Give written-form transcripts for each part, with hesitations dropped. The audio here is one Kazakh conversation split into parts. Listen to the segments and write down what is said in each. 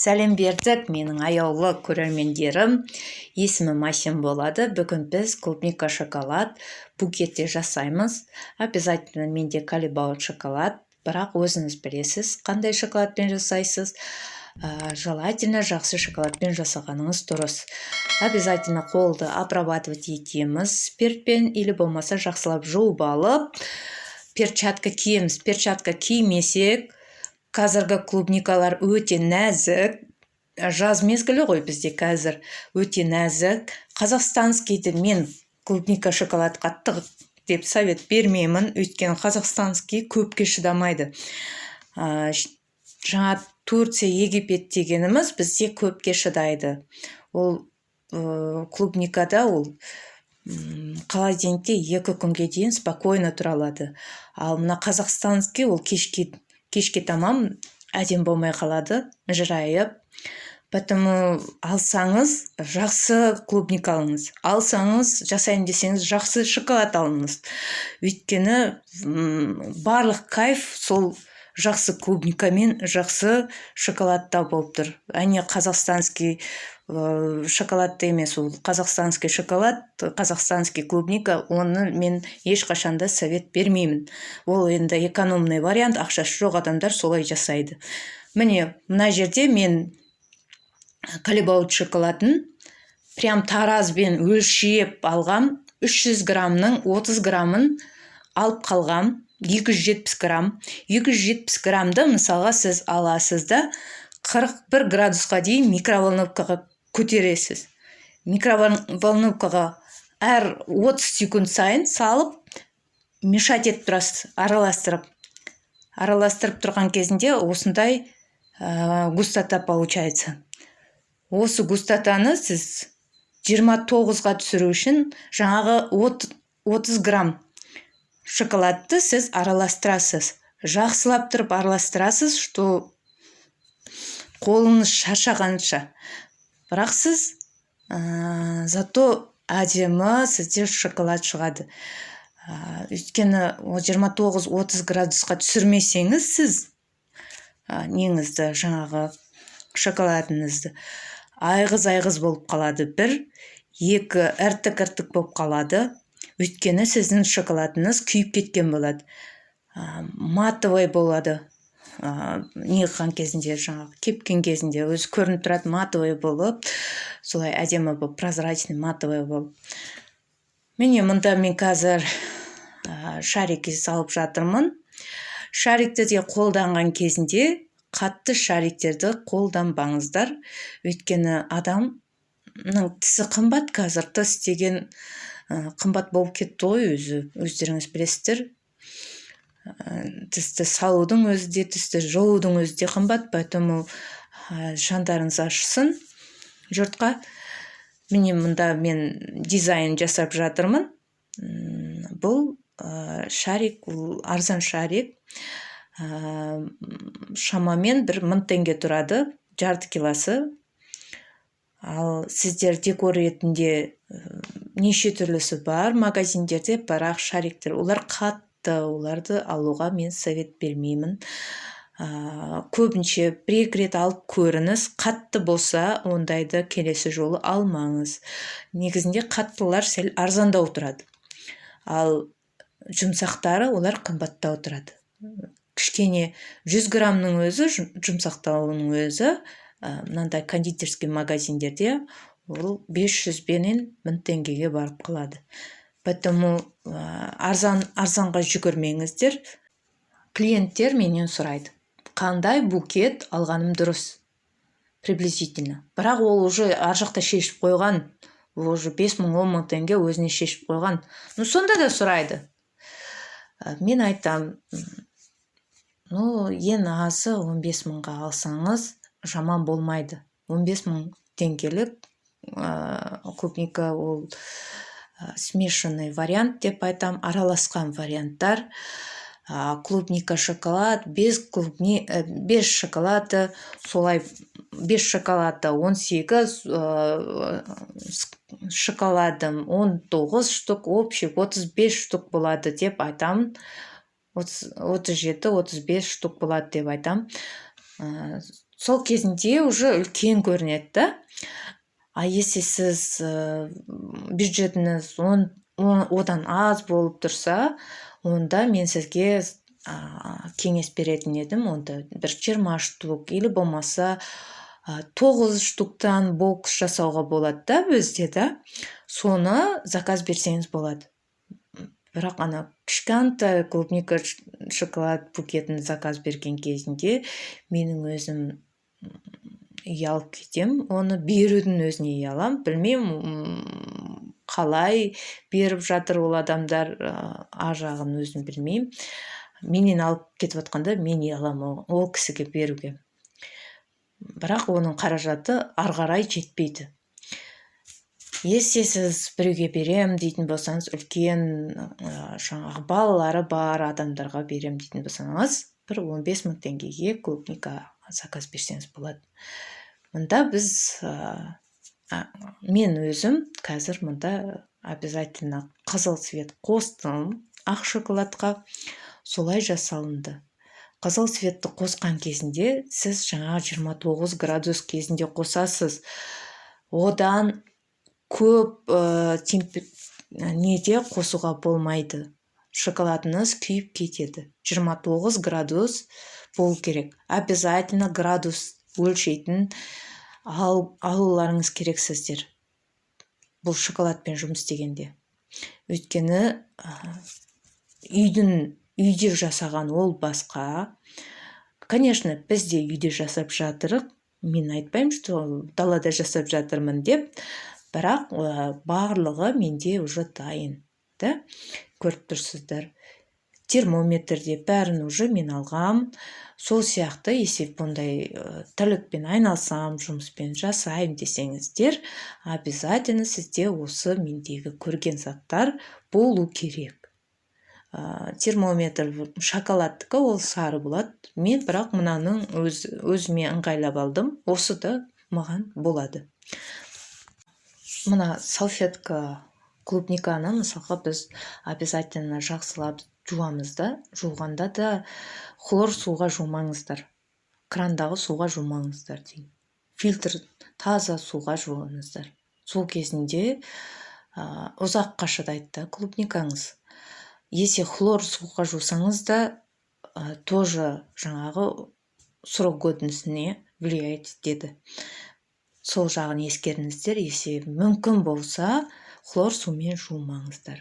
Сәлем бердік, менің аяулы көрермендерім! Есімім Әсем болады. Бүгін біз клубника шоколад букетте жасаймыз. Обязательно менде Калибаут шоколад, бірақ өзіңіз білесіз, қандай шоколадпен жасайсыз. Желательно жақсы шоколадпен жасағаныңыз дұрыс. Обязательно қолды обрабатывать етеміз спиртпен или болмаса жақсылап жуып алып, перчатка киеміз. Перчатка кимесек, қазіргі клубникалар өте нәзік, жаз мезгілі ғой бізде қазір, өте нәзік. Казахстанскийді мен клубника шоколадқа тығып деп совет бермеймін, өйткені казахстанский көпке шыдамайды. Жаңа Турция, Египет дегеніміз бізде көпке шыдайды. Ол клубникада ол холодильникте 2 күнге дейін спокойно тұра алады. Ал мына казахстанский ол кешке тамам әдемі болмай қалады, жырайып. Поэтому алсаңыз, жақсы клубника алыңыз, алсаңыз, жасайын десеңіз, жақсы шоколад алыңыз, өйткені барлық кайф сол жақсы клубника мен жақсы шоколадта болып тұр, а не казахстанский шоколадта емес. Ол казахстанский шоколад, казахстанский клубника, оны мен ешқашан да совет бермеймін. Ол енді экономный вариант, ақшасы жоқ адамдар солай жасайды. Міне, мына жерде мен Калибаут шоколадын прям таразбен өлшеп алғам. 300 граммның 30 граммын алып қалғам, 270 грамм. 270 граммды, мысалға, сіз аласыз да, 41 градусқа дейін микроволновкаға көтересіз. Микроволновкаға әр 30 секунд сайын салып, мешать етіп тұрасыз, араластырып. Араластырып тұрған кезінде осындай густота получается. Осы густотаны сіз 29-ға түсіру үшін жаңағы 30 грамм шоколадты сіз араластырасыз, жақсылап тұрып араластырасыз, что қолыңыз шаршағанша. Бірақ сіз зато әдемі сізде шоколад шығады. Өйткені 29-30 градусқа түсірмесеңіз сіз неңізді, жаңағы шоколадыңызды, айғыз айғыз болып қалады бір, екі, іртік іртік болып қалады, өйткені сіздің шоколадыңыз күйіп кеткен болады, матовый болады. Не қылған кезінде, жаңағы кепкен кезінде өзі көрініп тұрады, матовый болып, солай әдемі болып, прозрачный матовый болып. Міне, мында мен қазір шарики салып жатырмын. Шарикті де қолданған кезінде қатты шариктерді қолданбаңыздар, өйткені адамның тісі қымбат қазір. Тіс деген қымбат болып кетті ғой өзі, өздеріңіз білесіздер. Тісті салудың өзі де, тісті жұлудың өзі де қымбат. Поэтому жандарыңыз ашысын жұртқа. Міне, мында мен дизайн жасап жатырмын. Бұл шарик, ол арзан шарик, шамамен 1000 теңге тұрады жарты килосы. Ал сіздер декор ретінде, неше түрлісі бар магазиндерде, бірақ шариктер олар қатты, оларды алуға мен совет бермеймін. Көбінше бір екі рет алып көріңіз, қатты болса, ондайды келесі жолы алмаңыз. Негізінде қаттылар сәл арзандау тұрады, ал жұмсақтары олар қымбаттау тұрады кішкене. 100 граммның өзі, жұмсақтауының өзі мынандай кондитерский магазиндерде ол 500 бенен 1000 теңгеге барып қалады. Поэтому арзанға жүгірмеңіздер. Клиенттер менен сұрайды, қандай букет алғаным дұрыс приблизительно. Бірақ ол уже ар жақта шешіп қойған, уже 5000, 10 000 теңге өзіне шешіп қойған, но сонда да сұрайды. Мен айтам: ну, ең азы 15 мыңға алсаңыз, жаман болмайды. 15 мың теңгелік клубника, ол смешанный вариант деп айтам, араласқан варианттар: клубника шоколад без без шоколада, солай, без шоколада 18, шоколадом 19 штук, общий 35 штук болады деп айтамын, 37, 35 штук болады деп айтам. Сол кезінде уже үлкен көрінеді да. А если сіз бюджетіңіз одан аз болып тұрса, онда мен сізге кеңес беретін едім: онда бір 20 штук или болмаса тоғыз штуктан бокс жасауға болады да бізде да, соны заказ берсеңіз болады. Бірақ ана кішкентай клубника шоколад букетін заказ берген кезінде менің өзім ұялып кетемін, оны берудің өзіне ұяламын. Білмеймін, қалай беріп жатыр ол адамдар, ар жағын өзім білмеймін. Менен алып кетіп жатқанда мен ұяламын ол кісіге беруге, бірақ оның қаражаты ары қарай жетпейді. Если сіз біреуге берем дейтін болсаңыз, үлкен жаңағы балалары бар адамдарға берем дейтін болсаңыз, бір 15 мың теңгеге клубника заказ берсеңіз болады. Мында біз мен өзім қазір мында обязательно қызыл цвет қостым ақ шоколадқа. Солай жасалынды. Қызыл цветті қосқан кезінде сіз жаңа 29 градус кезінде қосасыз. Одан көп неде қосуға болмайды, шоколадыңыз күйіп кетеді. 29 градус болу керек. Обязательно градус өлшейтін алуларыңыз керек сіздер бұл шоколадпен жұмыс істегенде, өйткені үйде жасаған ол басқа. Конечно, біз де үйде жасап жатырық, мен айтпаймын, что далада жасап жатырмын деп, бірақ барлығы менде уже дайын да, көріп тұрсыздар, термометрде бәрін уже мен алғам. Сол сияқты, если бұндай тірлікпен айналсам, жұмыспен жасаймын десеңіздер, обязательно сізде осы мендегі көрген заттар болу керек. Термометр шоколадтікі, ол сары болады. Мен бірақ мынаның өзіме ыңғайлап алдым, осы да маған болады. Мына салфетка, клубниканы, мысалға, біз обязательно жақсылап жуамыз да. Жуғанда да хлор суға жумаңыздар, крандағы суға жумаңыздар деймін, фильтр таза суға жуыңыздар. Сол кезінде ұзаққа шыдайды да клубникаңыз. Если хлор суға жусаңыз да, тоже жаңағы срок годностіне влиять етеді. Сол жағын ескеріңіздер, если мүмкін болса, хлор сумен жумаңыздар.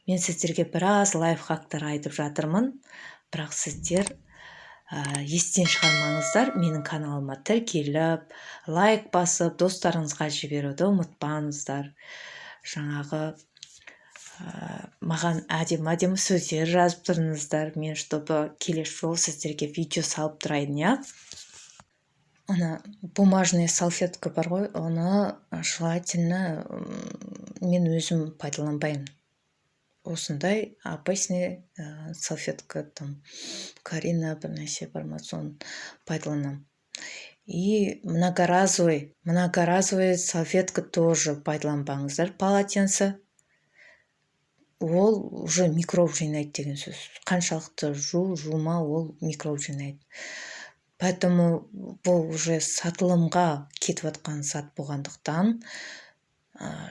Мен сіздерге біраз лайфхактар айтып жатырмын, бірақ сіздер естен шығармаңыздар, менің каналыма тіркеліп, лайк басып, достарыңызға жіберуді ұмытпаңыздар. Жаңағы маған әдемі әдемі сөздер жазып тұрыңыздар, мен чтобы келесі жолы сіздерге видео салып тұрайын, иә. Ана бумажный салфетка бар ғой, оны желательно мен өзім пайдаланбаймын. Осындай обычный салфетка, там Карина бір нәрсе бар ма, соны пайдаланамын. И многоразовый салфетка тоже пайдаланбаңыздар, полотенце. Ол уже микроб жинайды деген сөз. Қаншалықты жу, жума, ол микроб жинайды. Поэтому бұл уже сатылымға кетіп жатқан зат болғандықтан,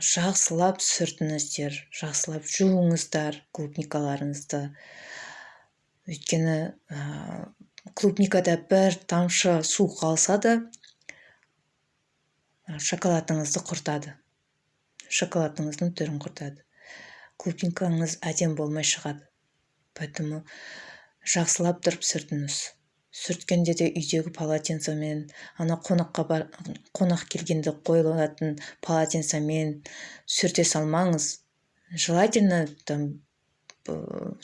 жақсылап сүртіңіздер, жақсылап жуыңыздар клубникаларыңызды, өйткені клубникада бір тамшы су қалса да, шоколадыңызды құртады, шоколадыңыздың түрін құртады, клубникаңыз әдемі болмай шығады. Поэтому жақсылап тұрып сүртіңіз. Сүрткенде де үйдегі полотенцемен, ана қонаққа бар, қонақ келгенде қойылатын полотенцемен сүрте салмаңыз. Желательно там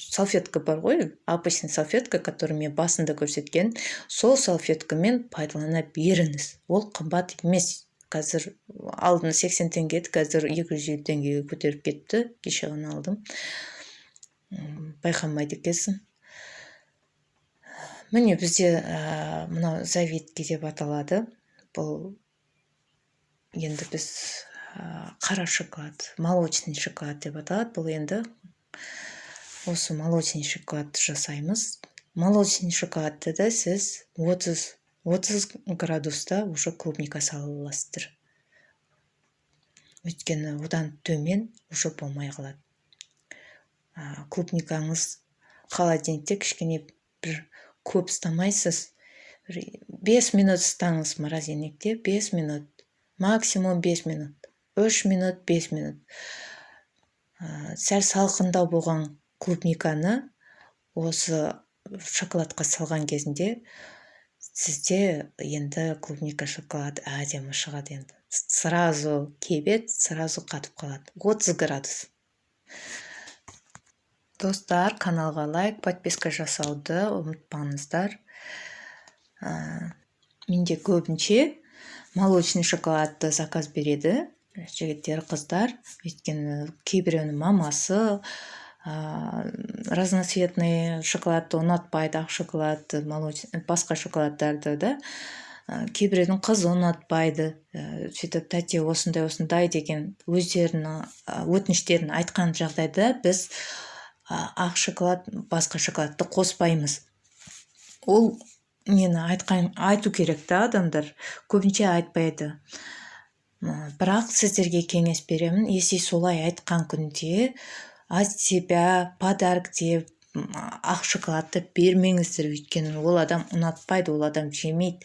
салфетка бар ғой, обычный салфетка, который мен басында көрсеткен, сол салфеткамен пайдалана беріңіз. Ол қымбат емес қазір. Алдын 80 теңге еді, қазір 250 теңгеге көтеріп кетті. Кеше ғана алдым, байқамайды екенсің. Міне, бізде мынау завитки деп аталады. Бұл енді біз қара шоколад, молочный шоколад деп аталады. Бұл енді осы молочный шоколадты жасаймыз. Молочный шоколадты да сіз 30 30 градуста уже клубника сала аласыздар, өйткені одан төмен уже болмай қалады. Клубникаңыз холодильникте кішкене бір көп ұстамайсыз, бір 5 минут ұстаңыз морозильникте, 5 минут, максимум 5 минут, 3 минут, 5 минут. Сәл салқындау болған клубниканы осы шоколадқа салған кезінде сізде енді клубника шоколад әдемі шығады. Енді сразу кебеді, сразу қатып қалады. 30 градус. Достар, каналға лайк, подписка жасауды ұмытпаңыздар. Менде көбінше молочный шоколадты заказ береді жігіттер, қыздар, өйткені кейбіреуінің мамасы разноцветный шоколадты ұнатпайды, ақ шоколадты, молочный, басқа шоколадтарды да. Кейбіреудің қызы ұнатпайды. Сөйтіп, тәте, осындай осындай деген өздерінің өтініштерін айтқан жағдайда біз ақ шоколад, басқа шоколадты қоспаймыз. Ол нені айтқан, айту керек та, адамдар көбінше айтпайды. Бірақ сіздерге кеңес беремін: если солай айтқан күнде от себя подарок деп ақ шоколадты бермеңіздер, өйткені ол адам ұнатпайды, ол адам жемейді.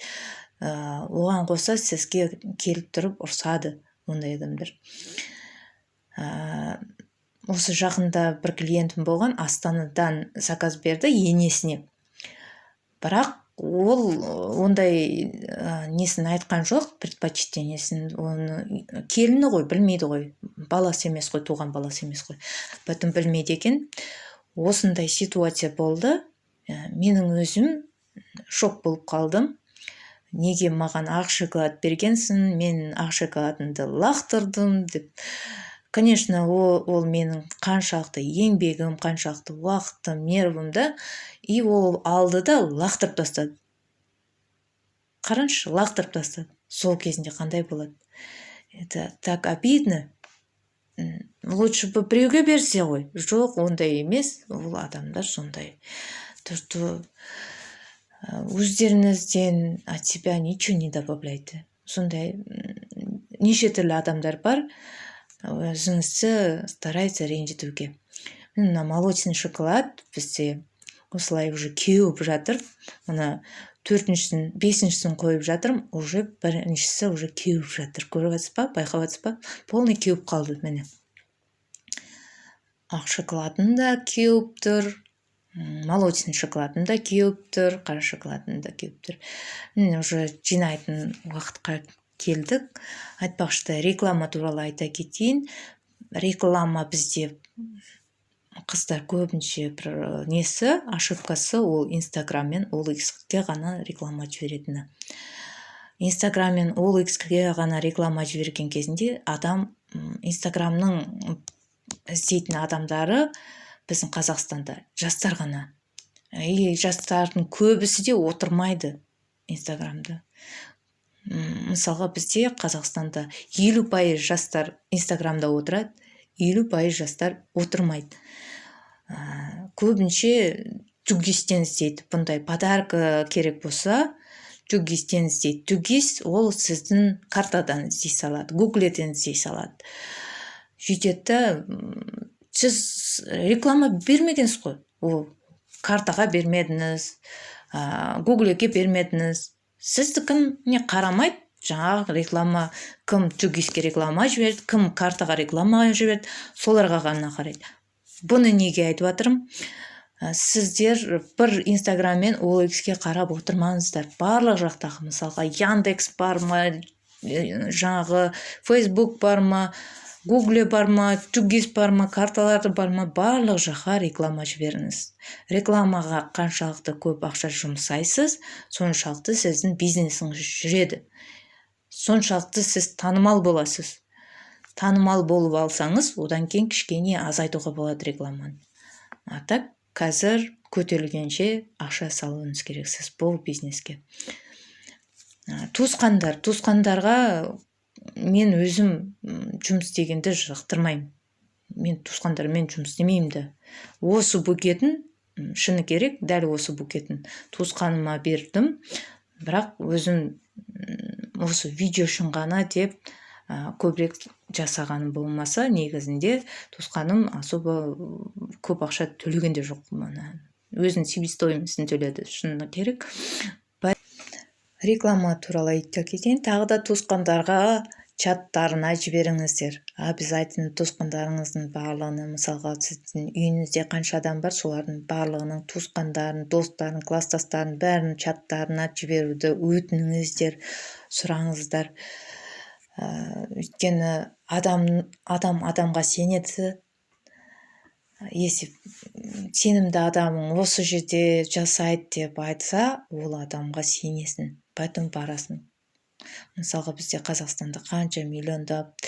Оған қоса сізге келіп тұрып ұрсады ондай адамдар. Осы жақында бір клиентім болған, Астанадан заказ берді енесіне, бірақ ол ондай несін айтқан жоқ, предпочтениесін. Оны келіні ғой, білмейді ғой, баласы емес қой, туған баласы емес қой, поэтому білмейді екен. Осындай ситуация болды. Менің өзім шок болып қалдым: неге маған ақ шоколад бергенсің, мен ақ шоколадымды лақтырдым деп. Конечно, ол менің қаншалықты еңбегім, қаншалықты уақытым, нервім да. И ол алды да лақтырып тастады. Қараңызшы, лақтырып тастады. Сол кезінде қандай болады? Это так обидно. Лучше бы біреуге берсе ғой. Жоқ, ондай емес, ол адамдар сондай, то что өздеріңізден от себя ничего не добавляйте. Сондай неше түрлі адамдар бар, өзіңізді старается ренжітуге. Мына молочный шоколад бізде осылай уже кеуіп жатыр. Мына төртіншісін, бесіншісін қойып жатырмын, уже біріншісі уже кеуіп жатыр. Көріп жатсыз ба, байқап жатсыз ба? Полный кеуіп қалды. Міне, ақ шоколадым да кеуіп тұр, молочный шоколадым да кеуіп тұр, қара шоколадым да кеуіп тұр. Міне, уже жинайтын уақытқа келдік. Айтпақшы, реклама туралы айта кетейін. Реклама бізде, қыздар, көбінше бір несі, ошибкасы ол Инстаграм мен OLX-ке ғана реклама жіберетіні. Инстаграм мен OLX-ке ғана реклама жіберген кезінде адам, Инстаграмның іздейтін адамдары біздің Қазақстанда жастар ғана, и жастардың көбісі де отырмайды Инстаграмда. Мысалға, бізде Қазақстанда 50% жастар Инстаграмда отырады, 50% жастар отырмайды. Көбінше 2ГИС-тен іздейді. Бұндай подарка керек болса, 2ГИС-тен іздейді. 2ГИС ол сіздің картадан іздей салады, Гугледен іздей салады. Сөйтеді да, сіз реклама бермегенсіз ғой, ол картаға бермедіңіз, Гуглеге бермедіңіз, сіздікін не қарамайды. Жаңағы реклама, кім 2ГИС-ке реклама жіберді, кім картаға реклама жіберді, соларға ғана қарайды. Бұны неге айтып жатырмын? Сіздер бір Инстаграм мен OLX-ке қарап отырмаңыздар. Барлық жақтағы, мысалға, Яндекс бар ма, жаңағы Фейсбук бар ма, Гугле бар ма, 2ГИС бар ма, карталары бар ма, барлық жаққа реклама жіберіңіз. Рекламаға қаншалықты көп ақша жұмсайсыз, соншалықты сіздің бизнесіңіз жүреді, соншалықты сіз танымал боласыз. Танымал болып алсаңыз, одан кейін кішкене азайтуға болады рекламаны. А так қазір көтерілгенше ақша салуыңыз керексіз бұл бизнеске. Туысқандарға мен өзім жұмыс істегенді жақтырмаймын. Мен туысқандармен жұмыс істемеймін да. Осы букетін, шыны керек, дәл осы букетін туысқаныма бердім. Бірақ өзім осы видео үшін ғана деп көбірек жасағаным болмаса, негізінде туысқаным особо көп ақша төлеген де жоқ, мына өзінің себестоимость ін төледі, шыны керек. Реклама туралы айта кетейін тағы да: туысқандарға чаттарына жіберіңіздер обязательно, туысқандарыңыздың барлығына. Мысалға, сіздің үйіңізде қанша адам бар, солардың барлығының туысқандарын, достарын, класстастарын, бәрін чаттарына жіберуді өтініңіздер, сұраңыздар. Өйткені адам, адам адамға сенеді. Если сенімді адамың осы жерде жасайды деп айтса, ол адамға сенесің, поэтому барасың. Мысалға, бізде Қазақстанда қанша миллиондап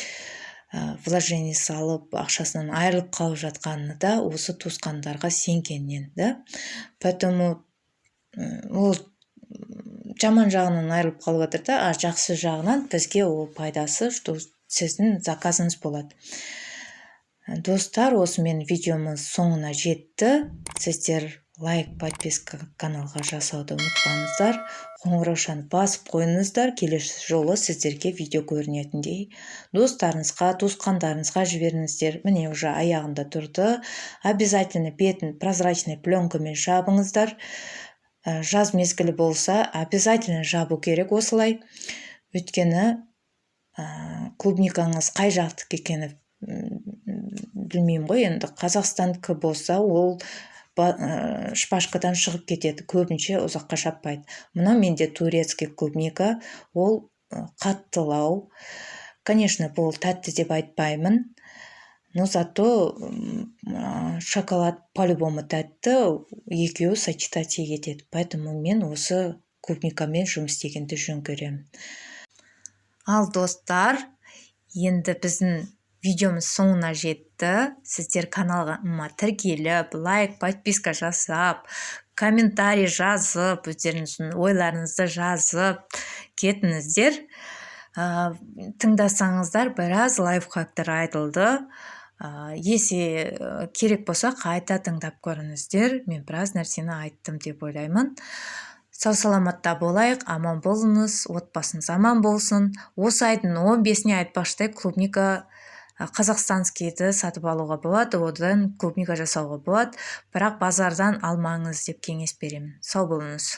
вложение салып, ақшасынан айырылып қалып жатқаны да осы туысқандарға сенгеннен да. Поэтому ол жаман жағынан айырылып қалып жатыр да, а жақсы жағынан бізге ол пайдасы, что сіздің заказыңыз болады. Достар, осымен видеомыз соңына жетті. Сіздер лайк, подписка каналға жасауды ұмытпаңыздар, қоңыраушаны басып қойыңыздар, келесі жолы сіздерге видео көрінетіндей. Достарыңызға, туысқандарыңызға жіберіңіздер. Міне, уже аяғында тұрды. Обязательно бетін прозрачный пленкамен жабыңыздар. Жаз мезгілі болса, обязательно жабу керек осылай, өйткені клубникаңыз қай жақтікі екені білмеймін ғой енді. Қазақстандікі болса, ол шпажкадан шығып кетеді көбінше, ұзаққа шаппайды. Мына менде турецкий клубника, ол қаттылау. Конечно, бұл тәтті деп айтпаймын, но зато шоколад по-любому тәтті, екеуі сочетаться етеді. Поэтому мен осы клубникамен жұмыс істегенді жөн көремін. Ал, достар, енді біздің видеомыз соңына жетті. Сіздер каналыма тіркеліп, лайк, подписка жасап, комментарий жазып, өздеріңіздің ойларыңызды жазып кетіңіздер. Тыңдасаңыздар, біраз лайфхактар айтылды. Если керек болса, қайта тыңдап көріңіздер, мен біраз нәрсені айттым деп ойлаймын. Сау саламатта болайық, аман болыңыз, отбасыңыз аман болсын. Осы айдың 15-іне, айтпақшыдай, клубника казахстанский ді сатып алуға болады, одан клубника жасауға болады, бірақ базардан алмаңыз деп кеңес беремін. Сау болыңыз.